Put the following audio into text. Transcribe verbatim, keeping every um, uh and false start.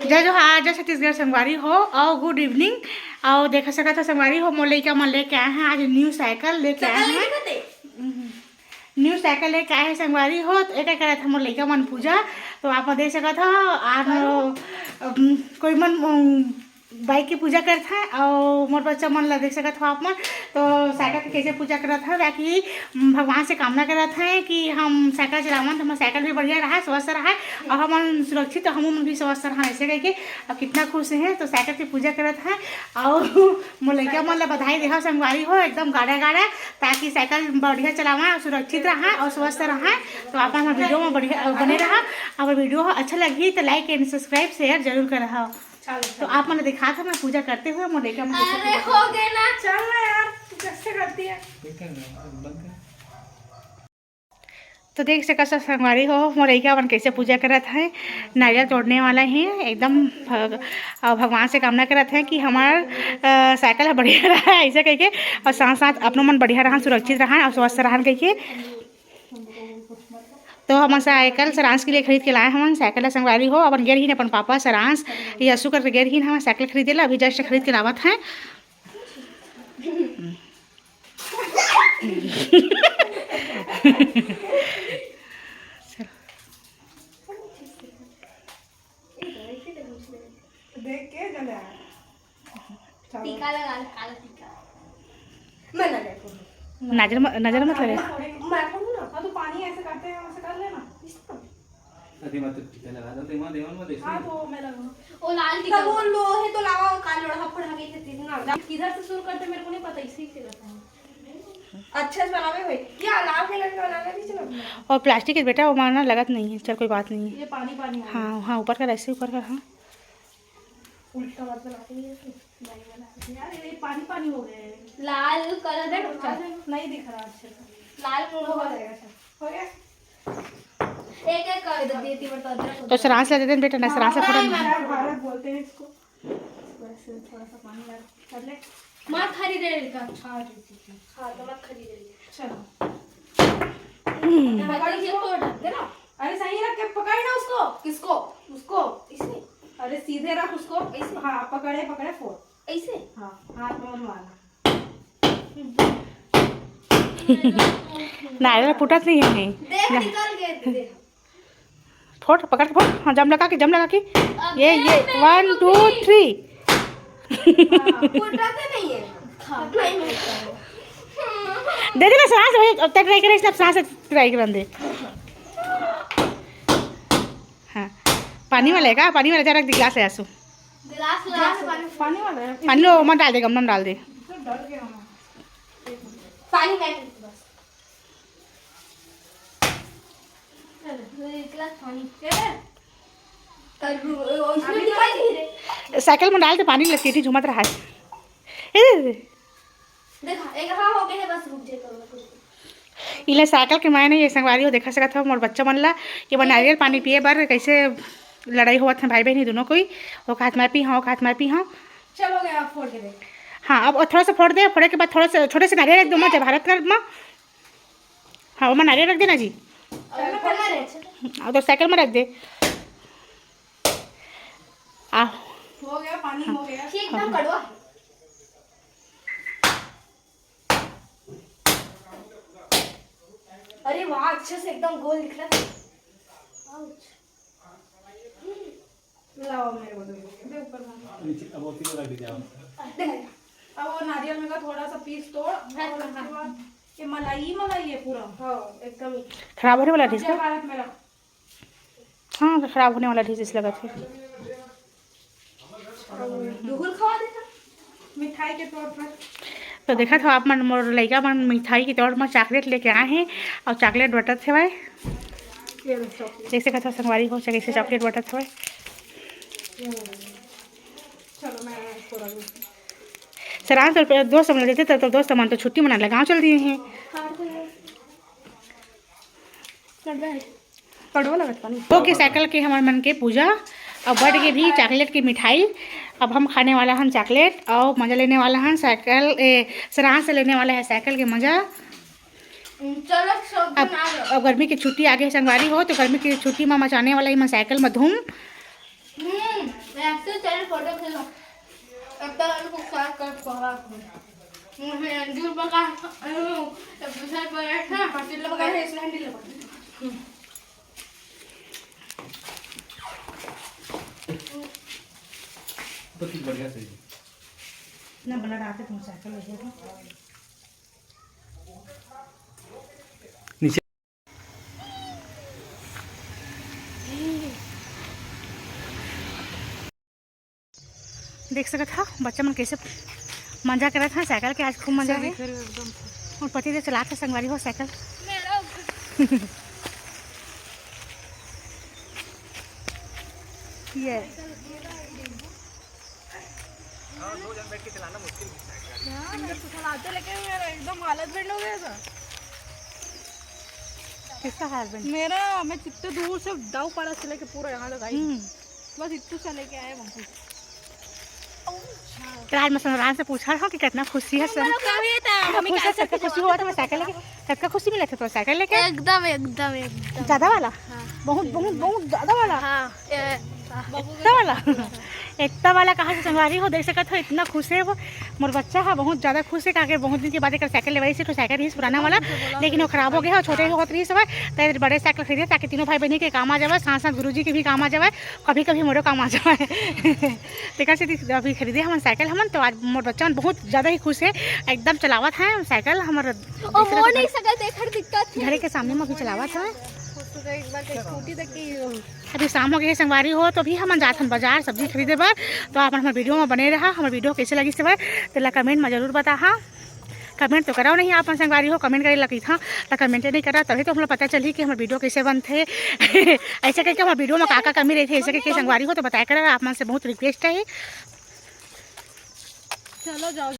जय जोहार, जय छत्तीसगढ़ संगवारी हो, अउ good evening। अउ देख सकत हो संगवारी हो, मोर लइका मन लेके आए हैं आज न्यू साइकिल लेके आए हैं। न्यू साइकिल लेके आए हैं संगवारी हो, तो एकर करत हे मोर लइका मन पूजा। तो आप मन देख सकत हो, आर कोई मन बाइक के पूजा करत हे, अउ मोर बच्चा मन ला देख सकत हो आप मन। तो साइकिल के कैसे पूजा करत हे, ताकि भगवान से कामना करत हे कि हम साइकिल चलावन, तो हमर साइकिल भी बढ़िया रहा, स्वस्थ रहा, अउ हमन सुरक्षित, तो हमन भी स्वस्थ रहा, ऐसे करके। अब कितना खुश हे, तो साइकिल के पूजा करत हे। अउ मोर लइका मन ला बधाई देहा संगवारी हो, एकदम गाड़ा गाड़ा, ताकि साइकिल बढ़िया चलावा, सुरक्षित रहा अउ स्वस्थ रहा। तो आप हमर वीडियो में बढ़िया बने रहा। अगर वीडियो अच्छा लगही तो like and subscribe share जरूर करहा। तो आप मन दिखात हे मैं पूजा करते हुए मोर लइका मन के अरे हो गए ना, चल ना यार, तू कैसे करती है? तो देख सकत हो संगवारी हो, मोर लइका मन कैसे पूजा करत हे। नारियल तोड़ने वाला हे एकदम भग-, अ, भगवान से कामना करत हे कि हमार, अ, साइकिल ह बढ़िया रहा, ऐसे कहिके, अउ साथ साथ अपनो मन बढ़िया रहन, सुरक्षित रहन अउ स्वस्थ रहन कहिके। तो हमन साइकिल सरांश के लिए खरीद के लाए हमन साइकिल ला संगवारी हो। अपन गे रहिन अपन पापा सरांश, ये असु करके गे रहिन हमन साइकिल खरीदे ला, अभी just खरीद के लावत हे। देख के जले आया। टीका लगा ले, काला टीका। मैं ना देखूँ। नजर म-, नजर मत लगे। मैं देखूँ ना। हाँ, तो पानी ऐसे करते हैं, वैसे कर लेना। अरे, मैं तो टीका लगा दो, देवा, देवा, मैं देखूँ। हाँ, तो मैं लगाऊँ। वो लाल टीका। तब वो लोहे तो लावा, वो काल लोढ़ा फड़ा गई थी ना। किधर से शुरू करते, मेरे को नहीं पता, इसी से करता हूँ। अच्छा से बनावे भाई। क्या लाल कलर का बनाना भी चलो। और प्लास्टिक के बेटा, वो मारना लगत नहीं है। चल, कोई बात नहीं है। ये पानी पानी हो गया। हाँ, हाँ, ऊपर कर, ऐसे ऊपर कर, हाँ। उल्टा मत बना दीजिए, नहीं बना दीजिए। यार, ये पानी पानी हो गया है। लाल कलर में अच्छा, नहीं दिख रहा अच्छे से। लाल हो जाएगा, अच्छा। हो गया? एक एक कर दे, दे, दे, दे, दे। तो सरांश ला दे दे बेटा, ना सरांश ला हाँ, थोड़ा। यार, भारत बोलते हैं इसको। बस थोड़ा सा पानी डाल, कर ले। मार खाली दे इनका। हाँ, ठीक, ठीक, ठीक। हाँ, तो मत खाली दे। चलो। हम्म। पकड़ इसको। अरे, सही रख के पकड़ ना उसको। किसको? उसको। इसे? अरे, सीधे रख उसको। ऐसे? हाँ, पकड़े, पकड़े, फोड़। ऐसे? हाँ, हाथ में मारना। नारियल फूटत नहीं है। देख, ना। निकल गए, देख। फोड़, पकड़ के फोड़। हाँ, जम लगा के, जम लगा के। ये, ये, one, two, three। हाँ, फूटते नहीं है। हाँ, नहीं मिलता है। दे दे ना, सांस वही, अब तक ट्राई करे, इसने अब सांस ट्राई करन दे। हाँ, पानी वाला है का? पानी वाला जरा रख दे, गिलास है आंसू। गिलास, गिलास पानी। पानी वाला है? पानी लो, मत डाल दे, गमला में डाल दे। डर गया मैं। पानी मैं पीती बस। चलो, एक गिलास पानी। ए, कर, उसमें दिखाई नहीं दे। साइकिल में डाल दे, पानी लग, चीटी झुमत रहा है। ए, देखा, एक हाँ हो गया है, बस रुक जाए, करो, कुछ। इले साइकिल के मायने ये संगवारी हो, देखा सकत हो मोर बच्चा मन ला कि वो नारियल पानी पिए बर कैसे लड़ाई होवत है भाई बहन दोनों कोई। वो कहत मैं पी हाँ, वो कहत मैं पी हाँ। चल, हो गया, आप फोड़ के देख। हाँ, अब थोड़ा सा फोड़ दे, फोड़े के बाद थोड़ा सा छोटे से नारियल रख दो, मत भारत कर माँ। हाँ, वो नारियल रख देना जी। और मैं फोड़ मारे। हाँ, तो साइकिल में रख दे। आ। हो गया, पानी हो गया। ये एकदम कड़वा है। अरे वाह, अच्छे से एकदम गोल निकला। Ouch। लाओ मेरे को दे दो। दे ऊपर वाला। नीचे, अब वो तीनों रख दीजिए आप। दे। अब वो नारियल में का थोड़ा सा पीस तोड़ और हाँ, उसके हाँ। बाद ये मलाई ही मलाई है पूरा। हाँ, एकदम ही। खराब होने वाला है जय इसका? भारत मेरा। हाँ, तो खराब होने वाला डिजीज लगत है। बिल्कुल खवा देता मिठाई के तौर पर। तो देखत हो आप मन, मोर लइका मन मिठाई के तौर में चॉकलेट लेके आए हैं और चॉकलेट बटत हवय। ये लो चॉकलेट। जैसे कथा संगवारी हो, जैसे चॉकलेट बटत हवय। ये लो। चलो, मैं इसको रख दूँ। सरांश तो दोस्त मन देते तो, तो दोस्त मन तो छुट्टी मना ले गाँव चल दिए हैं। हाँ, तो कड़वा लगत पानी। ओके, साइकिल के हमर मन के पूजा, अब बढ़ के भी चॉकलेट की मिठाई। अब हम खाने वाला हन चॉकलेट और मजा लेने वाला हन साइकिल, ए, सरांश से लेने वाला है साइकिल के मजा। चलो, सब अब, बना लो। अब गर्मी की छुट्टी आगे संगवारी हो, तो गर्मी की छुट्टी में मचाने वाला ही मैं साइकिल में धूम। हम्म। फोटो खींच लो। अब तो आलू को साफ कर पकड़ा। मुझे अंजीर पका, अब दूसरा पकड़ा था। पाटिल लगा है, इसमें हंडी लगा। तो ठीक, बढ़िया सही। ना बना रहा था, तुम साइकिल ले गए थे। नीचे। देख सकत हा, बच्चा मन कैसे मजा करत हा साइकिल के। आज खूब मजा है। एकदम। और पति देव चलात हे, संगवारी हो, साइकिल। ये। हाँ, दो जन बैठ के चलाना मुश्किल है। हाँ, मैं तो चलाते, लेकिन मेरा एकदम हालत बेंड हो गया था। किसका हालत बेंड? मेरा, मैं जितने दूर से दाऊ पारा से लेके पूरा यहाँ तक आई। हम्म। बस इतने से लेके आए वापस। तो आज मैं समरान से पूछा था कि कितना खुशी है सर। कभी था, मम्मी खुशी है, कैसे कितना खुशी हुआ था, मैं साइकिल लेके, कितना खुशी मिला था तो साइकिल लेके? एकदम, एकदम, एकदम। ज्यादा वाला? हाँ। बहुत, बहुत, बहुत ज्यादा वाला? हाँ। ए, इतना वाला? इतना वाला कहाँ से, संगवारी हो, देख सकत हो, इतना खुश है वो। मोर बच्चा हा बहुत ज्यादा खुश है, काहे बहुत दिन के बाद एक साइकिल लेवाई से, तो साइकिल रहिस पुराना वाला, लेकिन वो खराब हो गया है, छोटे होत रहिस हवय, तो बड़े साइकिल खरीदे, ताकि तीनों भाई बहनी के काम आ जावे, साथ साथ गुरुजी के भी काम आ जावे, कभी कभी मोरो काम आ जावे। तेकर से अभी खरीदे हमन साइकिल हमन, तो आज मोर बच्चा मन बहुत ज्यादा ही खुश है, एकदम चलावत है साइकिल हमर। ओ, मोर नहीं सकत, एकर दिक्कत है। घरे के सामने में अभी चलावत है। खुश तो एक बार स्कूटी तक की अभी शाम हो गई है संगवारी हो, तो अभी हमन जात हन बाजार सब्जी खरीदे बर। तो आप हमर वीडियो में बने रहा, हमर वीडियो कैसे लगिस हवय तेला कमेंट में जरूर बताहा। कमेंट तो करव नहीं आप मन संगवारी हो, कमेंट करे ला कहिथन त कमेंटे नहीं करा, तभी तो हमला पता चलही कि हमर वीडियो कैसे बनथे। ऐसे करके हमर वीडियो में का का कमी रहिथे, ऐसे करके संगवारी हो तो बताया करा, आप मन से बहुत रिक्वेस्ट है। चलो जाओ,